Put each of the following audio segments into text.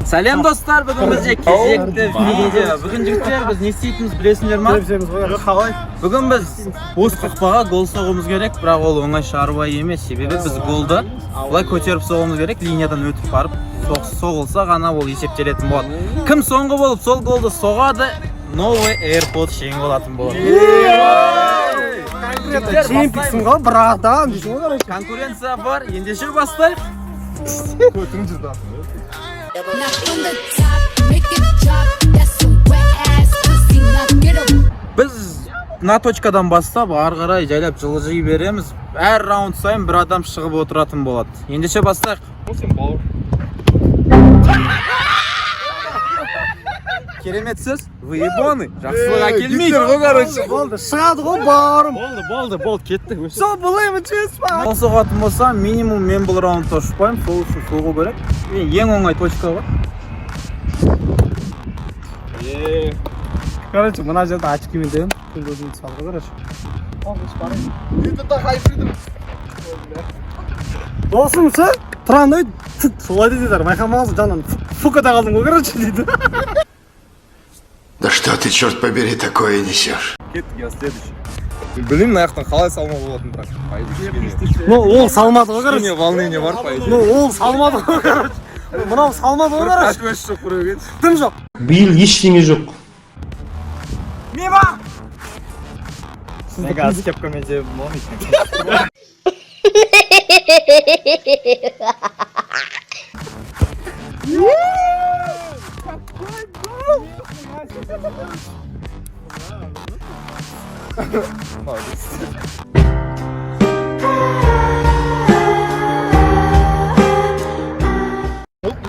Сәлем, достар! Бүгін бізде кезекті видео. Бүгін, жігіттер, біз не істейтінімізді білесіңдер ма? Қалай? Бүгін біз бос қақпаға гол соғуымыз керек, бірақ ол оңай шаруа емес, себебі біз голды былай көтеріп соғуымыз керек, линиядан өтіп барып соғылса ғана ол есептелетін болады. Кім соңғы болып сол голды соғады, новый AirPods жеңіп алатын болады. Жігіттер, Чемпионсың ғой, братан дейсің ғой, короче. Конкуренция бар, ендеше бастайық. Knock from the top, make it drop. That's some wet ass pussy. Now get 'em. Біз мына точкадан бастап ары қарай жайлап жылжи береміз. Әр раунд сайын бір адам шығып отыратын болады. Ендеше бастайық. Сен бауыр. Керемет сөз, выебоны жақсылық әкелмейді. Ғой, короче. Болды, шығады ғой, бауырым. Болды, болды, болды, кеттік. Сол былай честно. Гол соғатын болса, минимум мен бұл раундта ұшпаймын, сол үшін соғу керек. Мен ең оңай точка ғой. Короче, мына жерде очкимен дедім. Көзім түсіп алды, короче. Досым ше, тұрамын да, солай дейді, байқамағансың, жанынан фук ете қалдым ғой, короче, дейді. Да что ты, черт побери, такое несешь? Кеттік, я следующий. Білмеймін, мына жақтан қалай салмауға болатынын, бірақ. По идее, кішкене. Ну, ол салмады ғой, короче. Кішкене волнение бар, по идее. Ну, ол салмады ғой, короче. Мынау салмады ғой, короче. Әшпәш жоқ біреуге. Дым жоқ. Биыл ештеңе жоқ. Мимо! Мен қазір кепкамен жеп болмайды.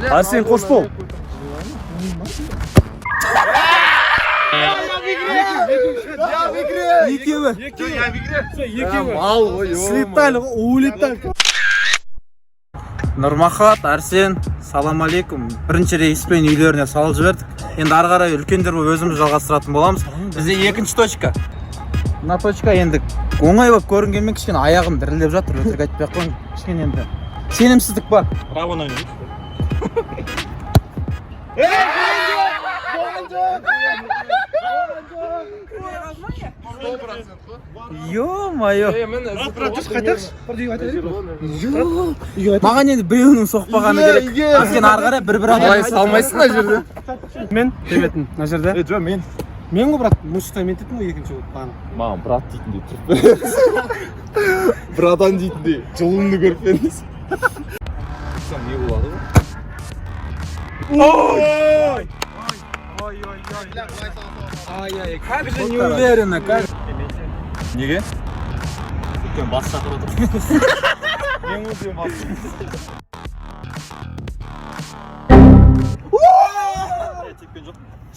Арсен, қош бол. Екеуі. Екеуі. Мал ғой, Слетали ғой, улетали. Нұрмахат, Арсен, салам алейкум. Бірінші рейспен үйлеріне салып жібердік. Енді ары қарай үлкендер болып өзіміз жалғастыратын боламыз. Бізде екінші точка. Мына точка енді оңай болып көрінгенмен, кішкене аяғым дірілдеп жатыр, өтірік айтпай ақ қояйын. Кішкене енді сенімсіздік бар. Рауан. Ё-моё. Маған енді біреуінің соқпағаны керек. Бізге ары қарай бір-бір адам. Қалай салмайсың мына жерде? Мен тебетін мына жерде. Е, жоқ, мен. Мен ғой, брат, мушта мен теттім ғой екінші болып бағана. Маған брат дейтіндей тұрып. Братан дейтіндей. Жылуымды көріп едіңіз. Не болады ғой? Ай-ай, как же не уверенно, как. Неге? Өйткені бас шақырып отыр. Мен өзім бас.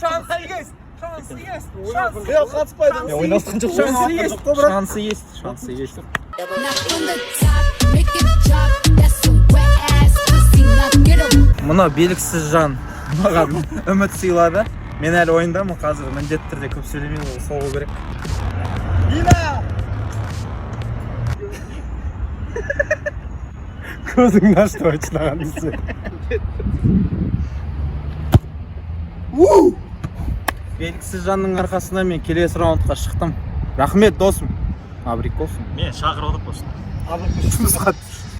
Шансы есть, шансы есть, шансы. Қатыспайды. Мен ойнасқан жоқ. Шансы есть, шансы есть, шансы есть. Knock from the top, make it drop. That's some wet ass pussy. Now get 'em. Мына белгісіз жан маған үміт сыйлады. Мен әлі ойындамын, қазір міндетті түрде көп сөйлемей ол соғу керек. Көзіңді ашты очнаған десе. Белгісіз жанның арқасында мен келесі раундқа шықтым. Рахмет, досым. Абрикосым. Мен шақырып отыр просто.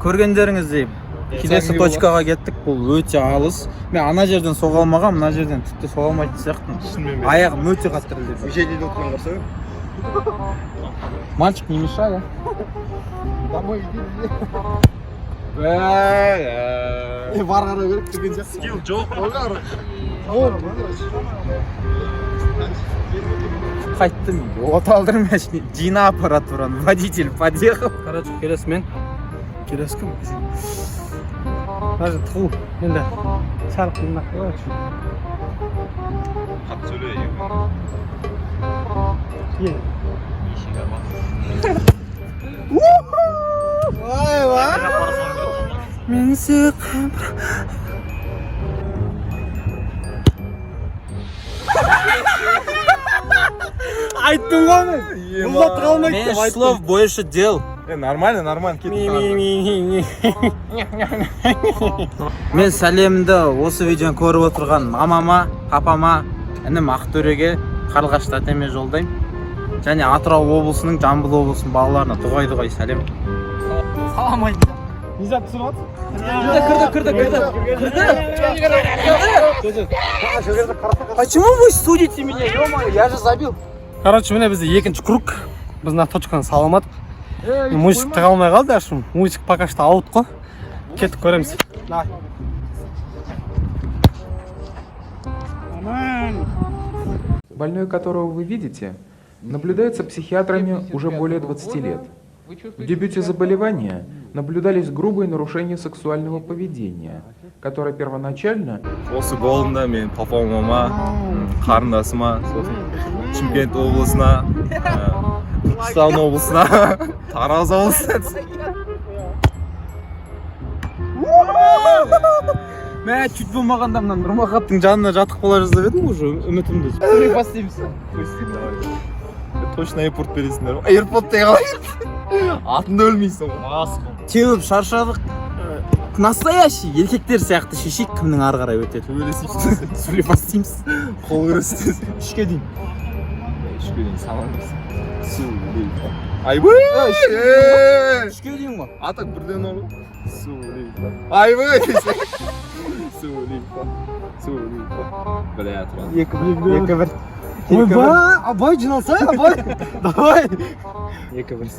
Көргендеріңіздей, келесі точкаға кеттік. Бұл өте алыс. Мен ана жерден соға алмағанмын, мына жерден тіпті соға алмайтын сияқтымын. Аяғым өте қатты дірілдеп жатыр. Жерде отырған қарсы. Мальчик, не мешай, а? Домой иди. Е, бар қарау керек деген сияқты. Скилл жоқ. Қайттым үйге, от алдырмай әшейін. Жина аппаратураны, водитель подъехал. Короче, келесі мен. Келесі кім? Мына жерде тығыл. Енді сәл қиынырақ, короче. Қатты сөйле. Е. Мен сүйіп Айттым ғой мен. Бұл да тыға алмайды Меньше деп айттым. слов, больше дел. Е, нормально, нормально, кеттік. Мен сәлемді осы видеоны көріп отырған мамама, папама, інім Ақтөреге, Қарлығаш тәтеме жолдаймын. Және Атырау облысының, Жамбыл облысының балаларына дұғай дұғай сәлем. Салам айт. Не зат түсіріп жатсың? Кірді, кірді, кірді, кірді, кірді. Почему вы судите меня, ё-моё, я же забил. Короче, міне, бізде екінші круг. Біз мына точканы сала алмадық. Мусик тыға алмай қалды әшім. Мусик пока что аут қой. Кеттік, көреміз. Давай. Больной, которого вы видите, наблюдается психиатрами уже более 20 лет. В дебюте заболевания наблюдались грубые нарушения сексуального поведения, которое первоначально Осы голымда мен папа, мама, қарындасыма, сосын Шымкент облысына, Түркістан облысына, Тараз облысына. Мә, чуть болмағанда мына Нұрмахаттың жанына жатып қала жаздап едім, уже үмітімді. Бастаймыз. Точно AirPod бересіңдер ғой. AirPod деген қалай? Атында өлмейсің ғой. Теуіп шаршадық. Настоящий еркектер сияқты шешейік, кімнің ары қарай өтеді. Төбелесейік. Сөйлеп бастаймыз. Қол күресі. 3-ке дейін. 3-ке дейін санамыз. Сөйлейік. Айбай! 3-ке дейін ғой. А так бірден ол. Сөйлейік. Айбай! Сөйлейік. Сөйлейік. Бля, тұрады. 2-1. 2-1. Ойбай, абай жиналсай, абай. Давай. 2-1.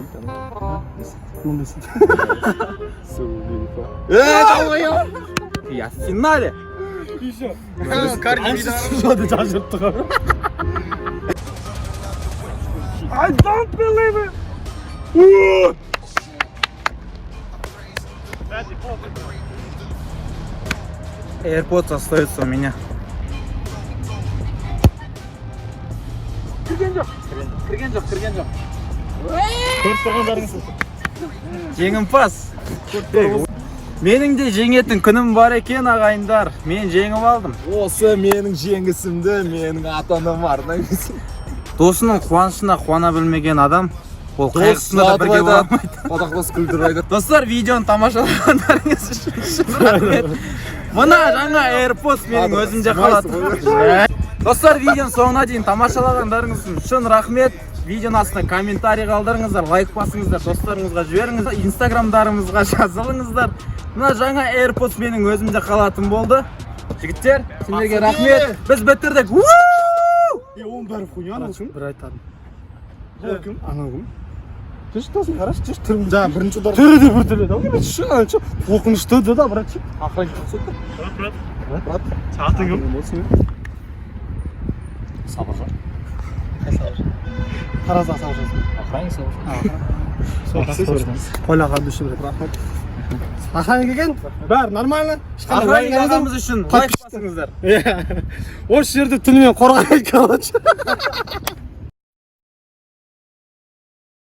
Сөйлейік. Э, давай! Я в финале. Жады жажырып тұр. I don't believe it. AirPods остается у меня. Кірген жоқ. Кірген жоқ, кірген жоқ. Көріп тұрғандарыңыз. Жеңімпаз. Менің де жеңетін күнім бар екен, ағайындар. Мен жеңіп алдым. Осы менің жеңісімді менің ата анам арнаймын. Досының қуанышына қуана білмеген адам ол қайғысында да бірге бола алмайды. Одақтас күлдіріп айтады. Достар, видеоны тамашалағандарыңыз үшін шын рахмет. Мына жаңа AirPods менің өзімде қалады. Достар, видеоның соңына дейін тамашалағандарыңыз үшін шын рахмет. Видеоның астына комментарий қалдырыңыздар, лайк басыңыздар, достарыңызға жіберіңіздер, инстаграмдарымызға жазылыңыздар. Мына жаңа AirPods менің өзімде қалатын болды. Жігіттер, сендерге рахмет. Біз бітірдік. Уу! Е, оның бәрі хуйня, анау кім? Бір айтарым. Ол кім? Анау кім? Жүрші, досым, қарашы, жүрші, түрін. Жаңа бірінші удар. Түрі де біртүрлі да. Ше, ана ше, қорқынышты да, брат, ше. Охранник ұқсайды. Брат, Брат, брат. атың кім? Сабыржан. Таразда Сабыржан. Охранник. Қойла души, брат, рахмет. Охранник екен, бәрі нормально. Ешқандай Охранник уайымдамаңыз. ағамыз үшін лайк басыңыздар. Иә. Осы жерде түнімен қорғайды, короче.